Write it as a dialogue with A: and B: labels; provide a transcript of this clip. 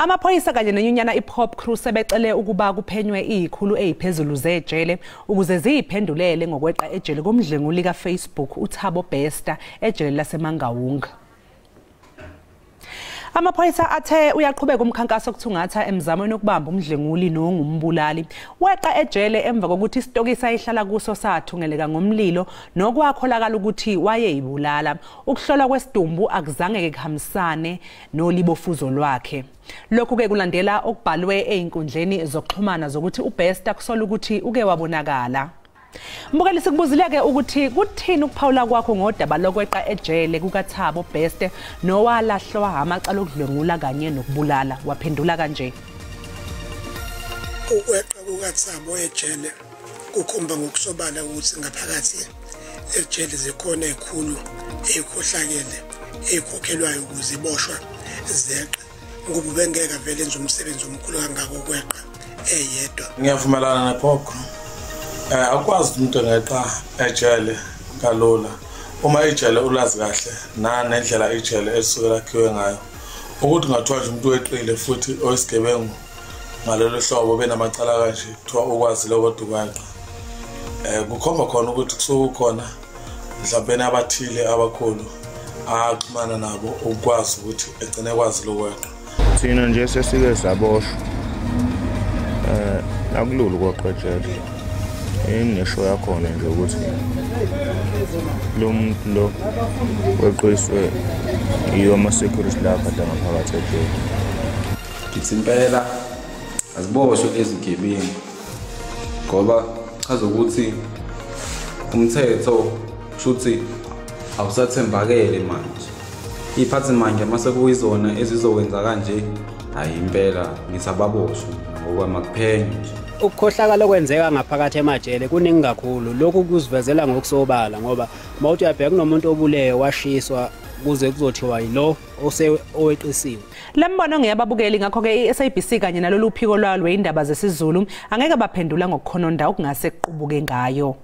A: Amaphoyisa kanye nenyunyana iPOPCRU sebecele ukuba kuphenywe izikhulu eziphezulu zejele ukuze ziyiphendulele ngokweqa ejele komdlwenguli kaFacebook uThabo Bester ejele laseMangaung. Amaphoyisa athe uyaqhubeka umkhankaso okuthungatha emzamweni wokubamba umdlwenguli nongumbulali. Weqa ejele emva kokuthi isitokisi ayehlala kuso sathungeleka ngomlilo nokwakholakala ukuthi wayeyibulala. Ukuhlolwa kwesidumbu akuzange kuhambisane nolibofuzo lwakhe. Lokhu ke kulandela okubhalwe ezinkundleni zokuxhumana zokuthi uBester kusola ukuthi uke wabonakala. Mbukeli, sikubuzile-ke ukuthi kuthini ukuphawula kwakho ngodaba lokweqa ejele kukaThabo Bester nowalahlwa amacala okudlwengula kanye nokubulala. Waphendula kanje:
B: Ukweqa kukaThabo ejele kukhomba ngokusobala ukuthi ngaphakathi ejele zikhona izikhulu ezikhohlakele ezikhokhelwayo ukuze iboshwa zeqe, ngoba ubengeke vele enze umsebenzi omkhulu kangaka ukweqa eyedwa.
C: Ngiyavumelana nePOPCRU. Akwazi umuntu engeqa ejele kalula uma ijele ulazi kahle nanendlela ijele elisuke lakhiwe ngayo, ukuthi kungathiwa nje umuntu weqile futhi oyisigebengu ngalolu hlobo benamacala kanje kuthiwa ukwazile kodwa ukweqa, kukhomba khona ukuthi kusuke kukhona mhlawumbe abathile abakhulu axhumana nabo ukwazi ukuthi egcine kwazile ukweqa.
D: Thina nje sesike saboshwa, akulula ukweqa ejele. Engisho yakhona nje ukuthi lo muntu lo weqiswe yiwo ama-security lapha ade ngaphakathi ejele.
E: Ngithi impela aziboshwe lezi gebengu, ngoba chaza ukuthi umthetho kushuthi awusathembakele manje. Iy'phathimandla mase kuyizona ezizokwenza kanje, hhayi impela ngithi ababoshwe ngoba makuphenywe nje.
F: Ukukhohlakala okwenzeka ngaphakathi emajele kuningi kakhulu. Lokhu kuzivezela ngokusobala, ngoba mawuthi uyabheka kunomuntu obuleyo washiswa kuze kuzothiwa yilo oweqisiwe.
A: Le mbono ngeyababukeli, ngakho-ke i-SABC kanye nalolu phiko lwalo lwezindaba zesiZulu angeke baphendula ngokukhononda okungase kuqubuke ngayo.